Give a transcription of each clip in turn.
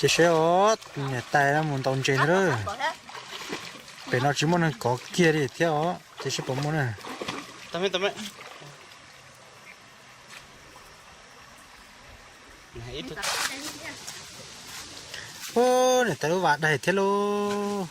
Ces saib os, niam tais no mus ntaus ntses ntag. Pem no tsis muaj neeg kov kiag li thiab os, ces saib puas muaj na. Ub, niam tais lub vas daig thiab lauj.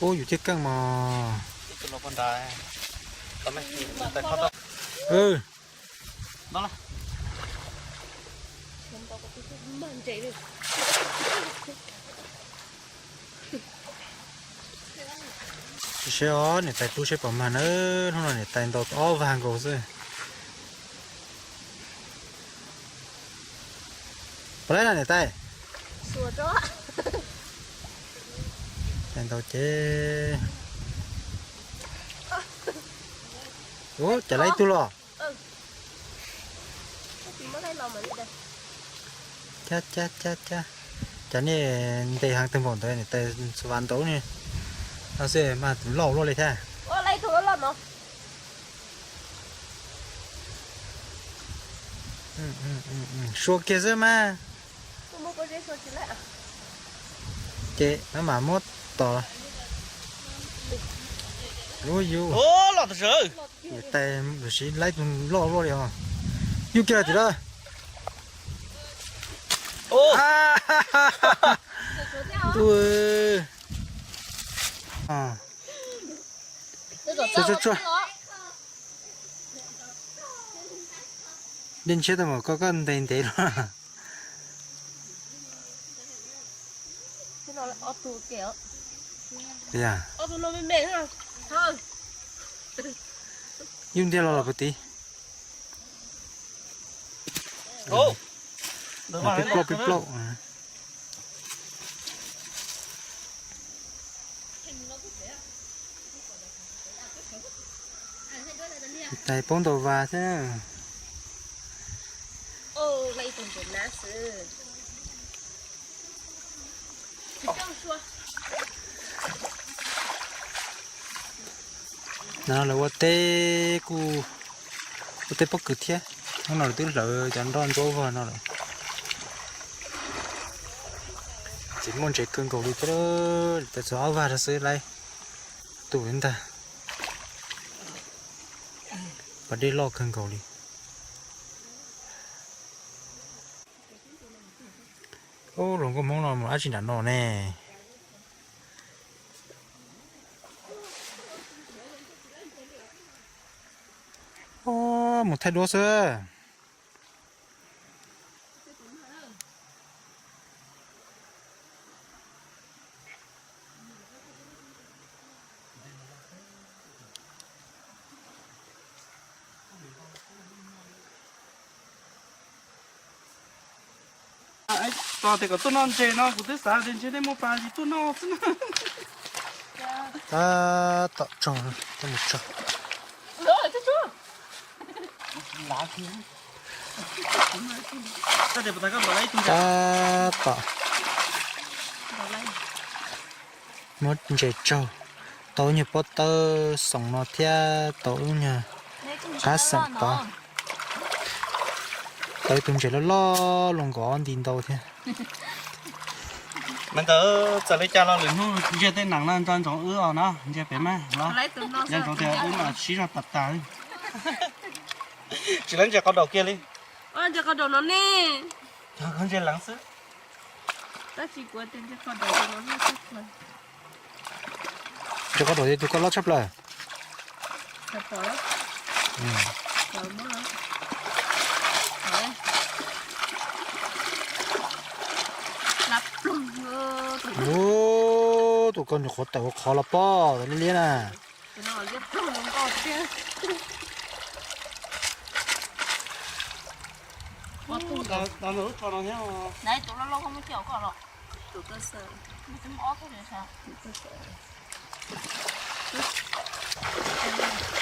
Ub, yus thiaj keej mog. Saib os, niam tais pub saib puas mag na, hnub no niam tais ntaus ob vag nkaus xwb. Puas laib na niam tais? Tais ntaus ces, ub, cas laib ib tug los. Cab cab cab cab, cas nej ntes heev tag npaum ntawd, niam tais vas ntaus ne. No xwb mas tus loj luaj li thiab. Sua kiag xwb mas. Ces no mas muab tom. Ub, yus, niam tais tab sis laib tus loj luaj li os. Yus kiag tim lawm. Ntuj. Tsuag tsuag tsuag. Dej ntshiab tau mas koj, koj ntes ntev los. Yus ntiag los los puag tid. Pib plaub pib plaub. Tais paub ntaus vas thiab. No lawv ua teb kuj, ua teb pob kws thiab. Hnub no lawv twb hlawv cov nroj ntsuab vog no lawm. Tsis muaj ntses kawg nkaus li thiab, tsuas ob vag rau xwb laib tus ntag. Pas dej loj kawg nkaus li. Ub, hluas nkauj Hmoob no mus dab tsi nram no ne? Ub, mus thaij duab xwb. Tos tias kom tuaj noj ntses no kuv twb xav tias ntshe nej muaj pas tsis tuaj noj xwb na. Tab tom tsaug, tab tom tsaug. Tab tom muab ntses tsaug, tau ib nyuag pob tawb xoom no thiab tau ib nyuag qab xeem tod, tau ib tug ntses loj loj luaj nkaus ob nti ntau thiab. Mas ntawd txawm li cas los lwm hnub ntsia tej nees no nco ntsoov wb os na, ntsia pem mas los, nco ntsoov tias wb mas sib zog tas tas li. Tsis lawv ntses qhov daum kiag li. Ntses qhov daum no ne. Ntses leev xwb. Tab sis kuv tias ntses qhov daum no, ntses qhov daum yog tus koj loj tshaj plaws. Ub, tus koj nyuam qhuav tawm ua qhov los pob liab liab na.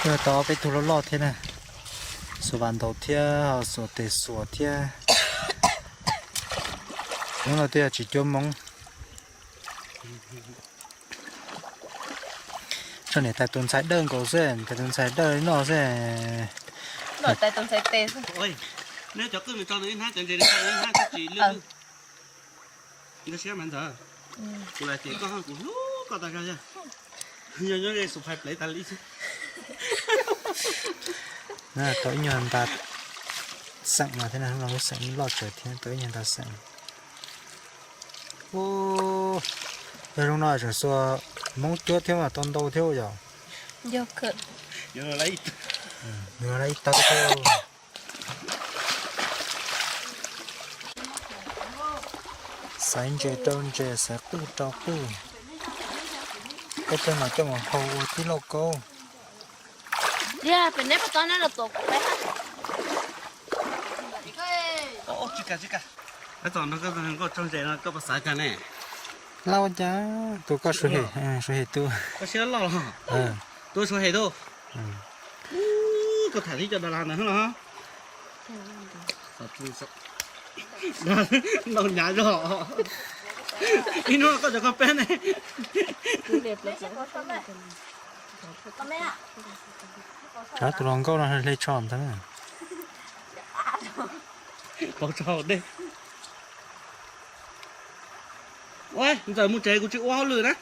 Yog tau peb tug loj loj thiab na, xuas vas ntaus thiab, xuas tes xuas thiab. Hnub no twb yog tsis cuab Hmoob. Tso niam tais tus ntxhais dawb nkaus xwb, niam tais tus ntxhais dawb li no xwb. Neb cov qwj nws tso nws ib hnab cov ntses nws tso nws ib hnab tsis lwj lwj. Nkag siab mas ntxawm, kuv lam cem koj, kuv hlub koj tas zog yog. Nyob nyob ze xus phais plev tas li xwb. Tau ib nyuag nta xeem no thiab, lub xeem loj tsawv thiab, tau ib nyuag nta xeem. Yog zoo no tseem xuas Hmoob cuab thiab mas tau ntau thiab yom. Nws ib tawb thiab. Xaiv ntses rau ntses, xaiv qwj rau qwj. Peb coj no coj mus hau ua tib lauj kaub. Tsis kam, tsis kam. Koj txog no koj txog nkauj tsaug ntses no koj puas xav kag ne? Lauj, cas tus koj suav hem, suav hem tus. Koj siab loj los. Tus suav hem tus. Koj tham tib co das las ntawd los. Ntaus nyav zog. Ib hnub koj cov koj peb ne. Tshav tus hluas nkauj no hle tsho ntag. Pauv tsho dej. Ua, ntxawm mus tsev kuv tsis ua hauj lwm na.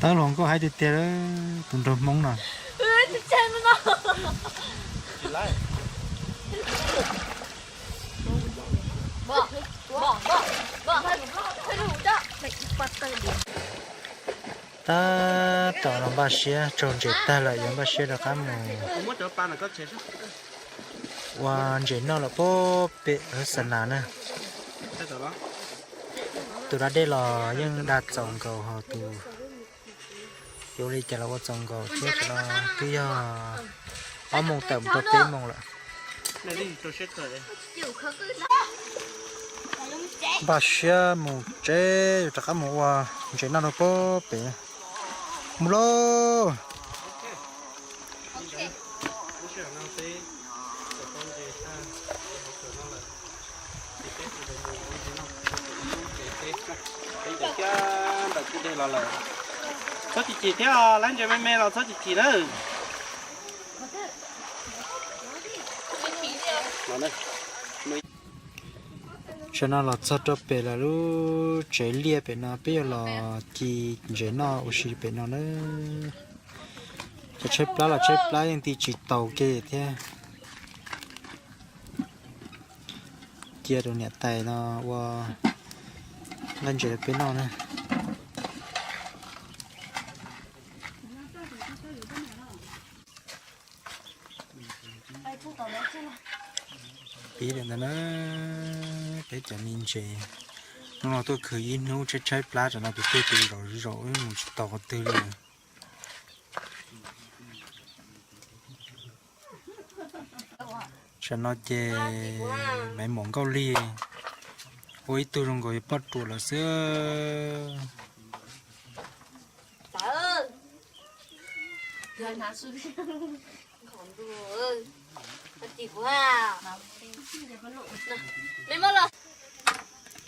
Tawb hluas nkauj haib tiag tiag, tus nraug Hmoob no. Tab tom los npaj siab, tsaug ntses tag lawm yuav npaj siab rov qab mus ua ntses noj lawm puag pem lub xa nas na. Tus da dej los yeej da txaus nkaus hos tus yuav ua li cas los ua txaus nkaus thiab, tam no twb yog ob moos tawm mus rau peb moos lawm. Npaj siab mus tsev, yuav rov qab mus ua ntses noj rau puag pem. Mus lauj. Peb ntawm thiab ntawm kuj dej los lawm. Txhob chim chim thiab, lab ntses me me los txhob chim chim na. Tam no los txog rau pem lawm, lub tsev liaj pem no peb yuav los ci ntses noj ua si pem no na. Cov tshaib plab los tshaib plab yeej ti tsis taus kiag thiab. Cia rau niam tais no ua nqaij ntses rau peb noj na. Pib lawm ntag na, peb cov me ntses. Hnub no tuaj khwv ib hnub tshaib tshaib plab, tam no tus twg tus zaum zaum mus tsis tau qhov twg li. Tam no ces Maiv Muam Nkauj Lig ua ib tug zoo nkaus yog poj ruam lawm xwb.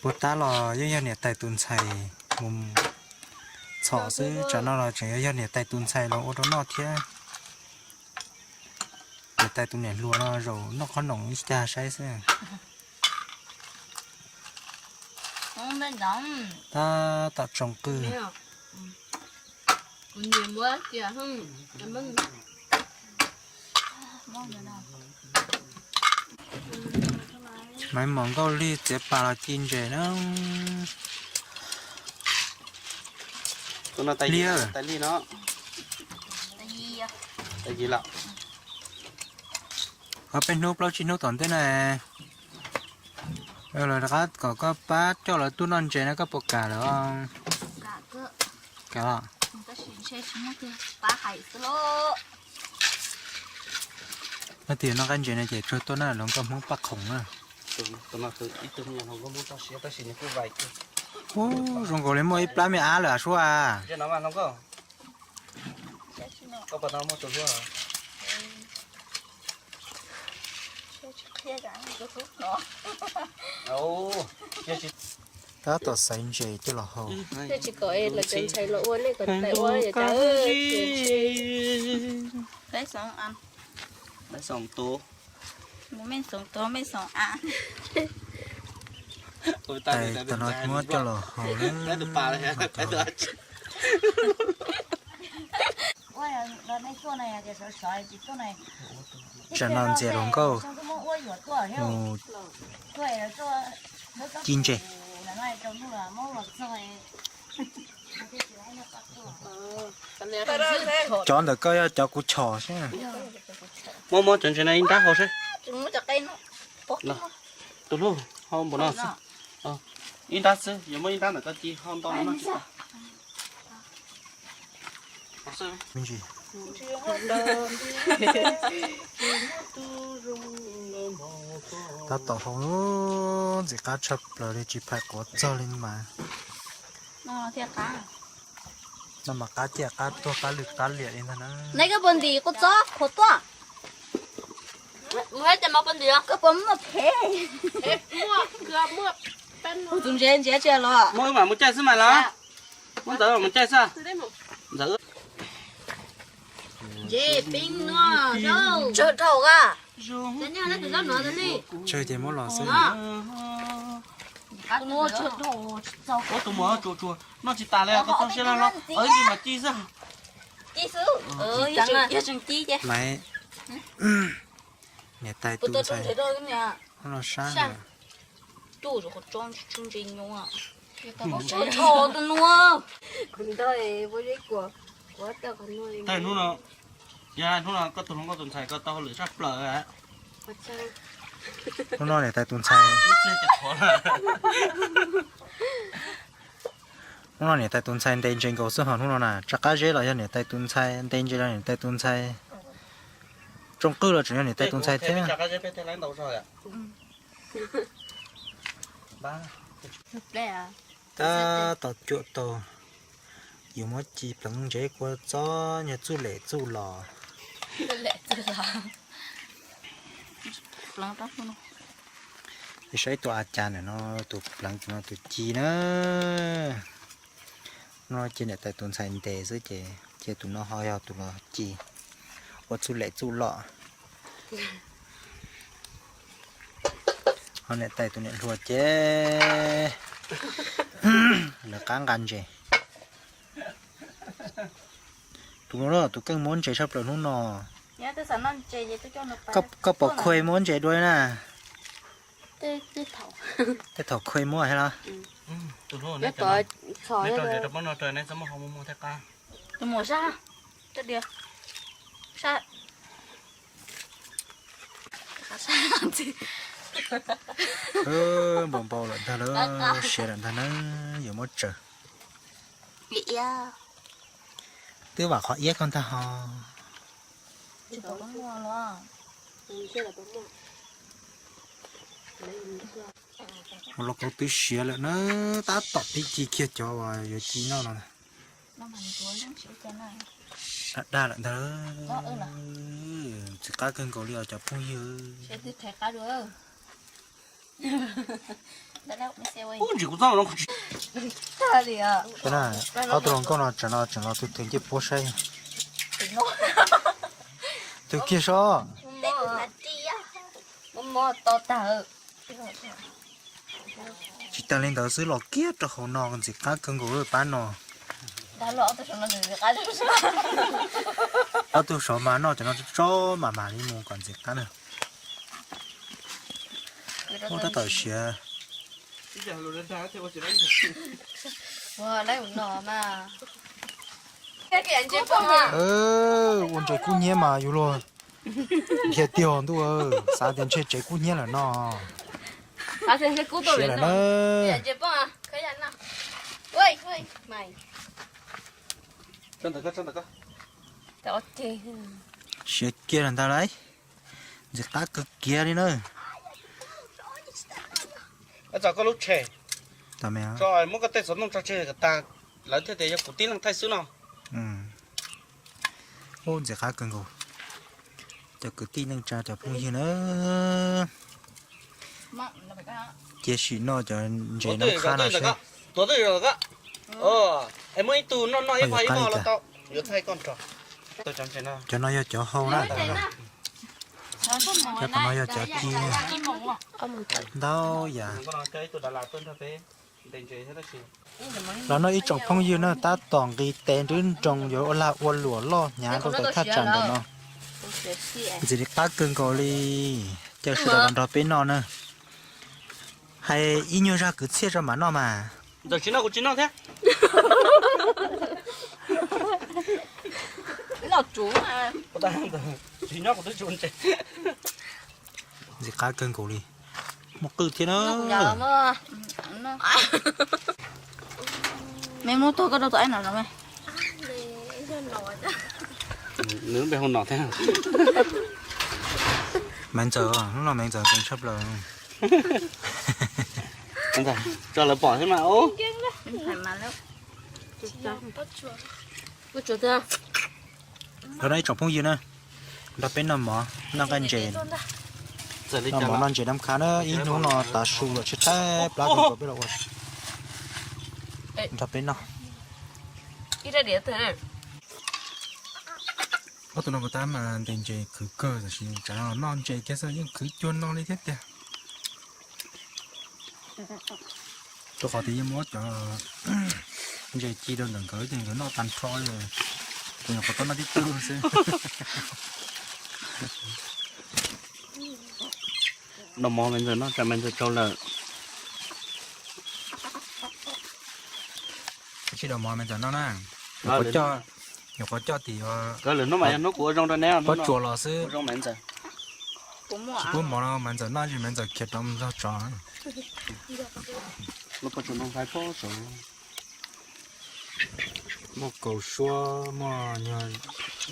Puag ta los yeej yog niam tais tus ntxhais mus txhom xwb, tsam no los tseem yuav yog niam tais tus ntxhais los ua rau noj thiab. Niam tais tus niam hluas no zaum noj qhob noom ib cag saib xwb. Tab tom tsoom qwj. Maiv Mom Nkauj Lig txiav pas los ci ntses na. Tus no tais li no. Tais li lawm. Ob peb hnub plaub tsib hnub tom ntej na, lawv rov qab kom koj pab coj lawv tuaj noj ntses na, koj puas kam lawm? Kam los. Leej twg noj qab ntses no ces tsuag tuaj na, los nkauj Hmoob paj khoom na. Ub, zoo nkaus li muaj ib plab me ab lawm suab. Tab tom xaiv ntses coj los haus. Tais tom no muab coj los haus na. Tsam no ntxias hluas nkauj mus ci ntses. Cov ntawm koj yog cov kuv chom xwb. Muab muab cov ntses no ib nrab haus seb. Tus hlub, hau npaum no xwb. Ib nrab xwb, yuav muab ib nrab ntawm koj ci, hau ntau no tsis tau. Me ntsis. Tab tom haus ntxim qab tshaj plaws li, tsis phais quav txog li mas. No mas qab ciaj qab tuag qab lwj qab liam li ntag na. Neb koj puas ntim kuv txob qhuav tuaj? Koj puas muaj phem? Tus ntses ntses tsis los. Muab wb mam mus caij xwb mas los. Muab ntawd mam mus caij xwb. Ntawd. Ntses peb no, tsawg dhau a? Tsawg ces muab los xwb. Tus muam tsuag tsuag, noj tsis tas li, koj txhob siab loj loj, ib ntsis mas ci xwb. Maiv, niam tais tus ntxhais no sab. Tus no, yog hnub no koj tus hluas nkauj tus ntxhais koj tau hauj lwm tshaj plaws. Hnub no niam tais tus ntxhais, hnub no niam tais tus ntxhais ntes ntses nkaus xwb ho hnub no na, tsa qab zeb los yog niam tais tus ntxhais, ntes ntses los niam tais tus ntxhais, tsooj qwj los tseem yog niam tais tus ntxhais thiab. Tab tom cuam tau, yuav muab ci pleev ntses kua txob nyuag txuj lem txuj los. Saib tus a cas ntawm no, tus pleev tus no tus ci na. No ces niam tais tus ntxhais ntes xwb ces, ces tus no ho yog tus los ci ua txuj lem txuj los. Ho niam tais tus niam hluas ces lawv qab nqa ntses. Tus no tus keej muab ntses tshaj plaws hnub no. Koj pom Khuj muab ntses dua na? Tej thaum Khuj muab thiab los? Npau npau lawm ntag lawm, siav lawm ntag na, yuav muab tsaws. Twb vam qhov iab koj ntag ho. Ua lauj kaub twb siav lawm na, tab tom pib ci kiag cov uas yuav ci noj no. Daj daj lawm ntag. Txiv qab kawg nkaus li os cov phooj ywg. Ub, ntsis kuv txob no. Ob tug hluas nkauj no tseem no tseem los tus twg ncej puab saib. Tus kiag so. Tsis tag li ntawd xwb los kiag rau hauv no ntxim qab kawg nkaus li pab no. Ob tug saud mas noj cov no tsob mam mam li mus kom ntxim qab na. Ua tab tom siav. Ua, lawv ua no mas. Ua ntses kub hnyiab mas yus luag dhia tiag ntuj, xav tias ntshe tsev kub hnyiab lawm no. Siav lawm na. Siav kiag lawm ntag lauj. Ntxim qab kawg kiag li na. Tso koj lub tshem, muab koj tej xov tooj tso tseg kom tag, lawv thiaj tias yog kuv tib leeg thaij xwb no. Ub, ntxim qab kawg nkaus. Cov kwv tij neej tsa cov phooj ywg na, cia sim noj cov ntses nab khab no seb. Muaj ib tug noj noj ib pab ib pab los tau. Cov no yog cov hau na. Cov tom no yog cov ci. Ntau yam. Los no ib tsoom phooj ywg na, tab tom nqis tes nrub nroos yuav ua lag ua luam loj hnyav rau tom thaj tsam ntawm no. Ntxim li qab kawg nkaus li. Caw sawv daws los nrog peb noj na. Hais ib nyuag zaj kwv txhiaj tso mam noj mas. Ntxawm tsis noj kuv tsis noj thiab. Tsis nyob kuv twb tsuas ntse. Ntxim qab kawg nkaus li. Muaj qwj thiab na. Me muab tuag koj rau tus aib no los me. Nws npe hu no thiab. Maiv Ntxawm, hnub no Maiv Ntxawm nkees tshaj plaws. Tso lawv pom thiab mas. Los no ib tsoom phooj ywg na, nrog peb noj mov noj nqaij ntses. Noj mov noj ntses nab khab na, ib hnub no tav su los tshaib tshaib plab kawg nkaus peb los ua nrog peb noj. Ob tug no puas tab mas ntes ntses khwv kawg, tab sis tsam no noj ntses kiag xwb yeej khwv cuag no li thiab tiag. Rau qhov tias yeej muab cov ntses ci rau ntawm nkawd ces nkawd noj tag nrho, kuv nyuam qhuav tau noj tib tug xwb. Noj mov Maiv Ntxawm noj tsam Maiv Ntxawm tsaug lawm. Sib noj mov Maiv Ntxawm noj na. Nyuam qhuav coj, nyuam qhuav coj tim, hnub mas yog hnub kuv ua zoo rau neb, pob tsuas los xwb. Tsis pub mov no Maiv Ntxawm noj, Maiv Ntxawm khiav rov mus nrog tsov. Muaj kaus suab, muaj nyuag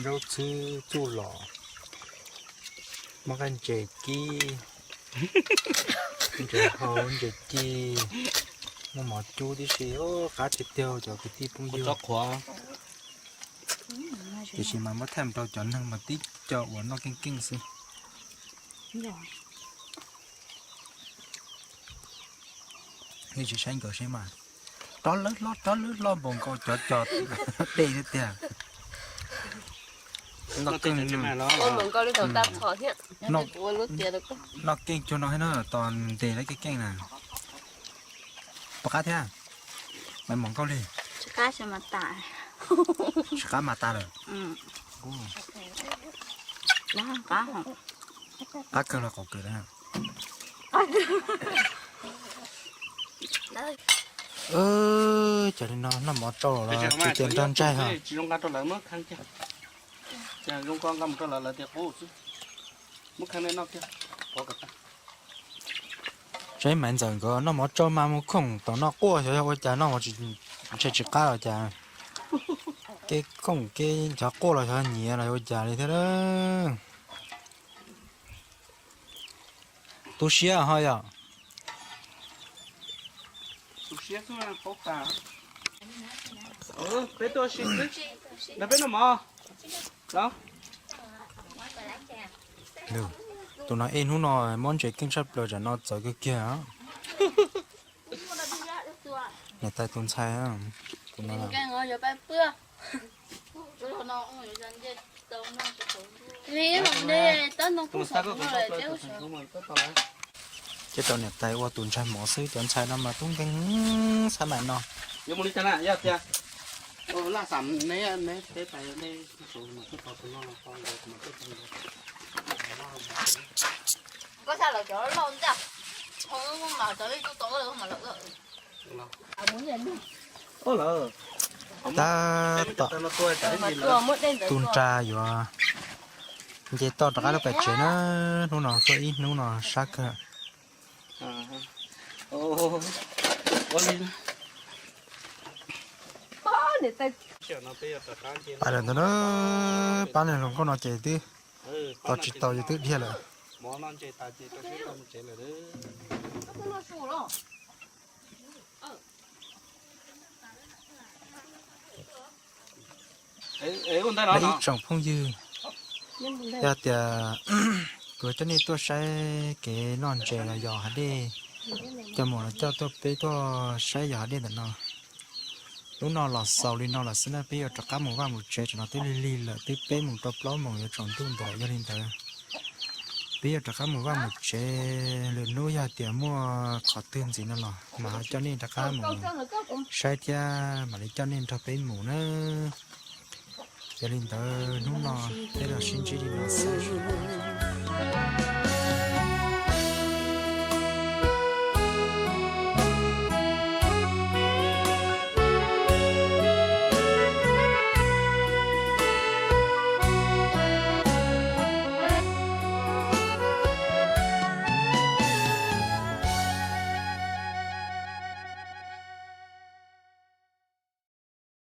zaub txhwb txuj lom, muaj nqaij ntses kib, ntses hau, ntses ci, muaj mov cub tib si, qab tiag tiag cov kwv tij phooj ywg. Tiam sis mas muab thaij mus rau cov neeg mas tib co uas noj keej keej xwb. Nej tsis saib nkawd seb mas, rov lawv hlob rov lawv hlob npaum nkaus cov cov dej thiab tiag. Noj keej cuag no thiab na, tos ntes lawv keej keej na. Puas qab thiab? Maiv Ntxawm nkauj li. Tsis qab mas tas lawm. Qab kawg los qaum kawg na. Cas li no noj mov tsau los tsis tias nrog ntsaig ho. Saib Maiv Ntxawm nkawd noj mov tsau mas mus khoom tom no quaj xyov yog ua cas noj mov ntshe tsis qab los cas. Kev khoom kev nchov quaj los xyov nyiav los ua cas li thiab. Tu siab ho yom. Peb tuaj si xwb, peb noj mov. Tus no ej hnub no mob ntses keej tshaj plaws, tsam no txawv kawg kiag. Niam tais tus ntxhais, tus no. Ces tau niam tais ua tus ntxhais mov xwb, cov ntxhais no mas tub nkeeg xab maim no. Koj xav los cov loj ntag. Tab tom tu nra yuav nce toj rov qab lub pem tsev na, hnub no tuaj ib hnub no sab kawg. Pab lawm ntawd na, pab niag hluas nkauj no ces twb tos tsis tau ces twb dhia lawm. Ib tsoom phooj ywg, yog tias kuv coj nej tuaj saib kev noj ntses los yos hav dej, coj mus los coj tuaj peb tuaj saib yos hav dej ntawm no. Lub no los xaus li no lawm xwb na, peb yuav rov qab mus vaj mus tsev, tam no twb lig lig lawm, twb peb mus rau plaub moos yuav tsaus ntuj ntawd lawm. Yog li ntawd peb yuav rov qab mus vaj mus tsev, lwm hnub yog tias muaj qhov twg ntxiv no los mas ho coj nej rov qab mus saib thiab mam li coj nej nrog peb mus na. Yog li ntawd hnub no peb los sib ntsib li no xwb.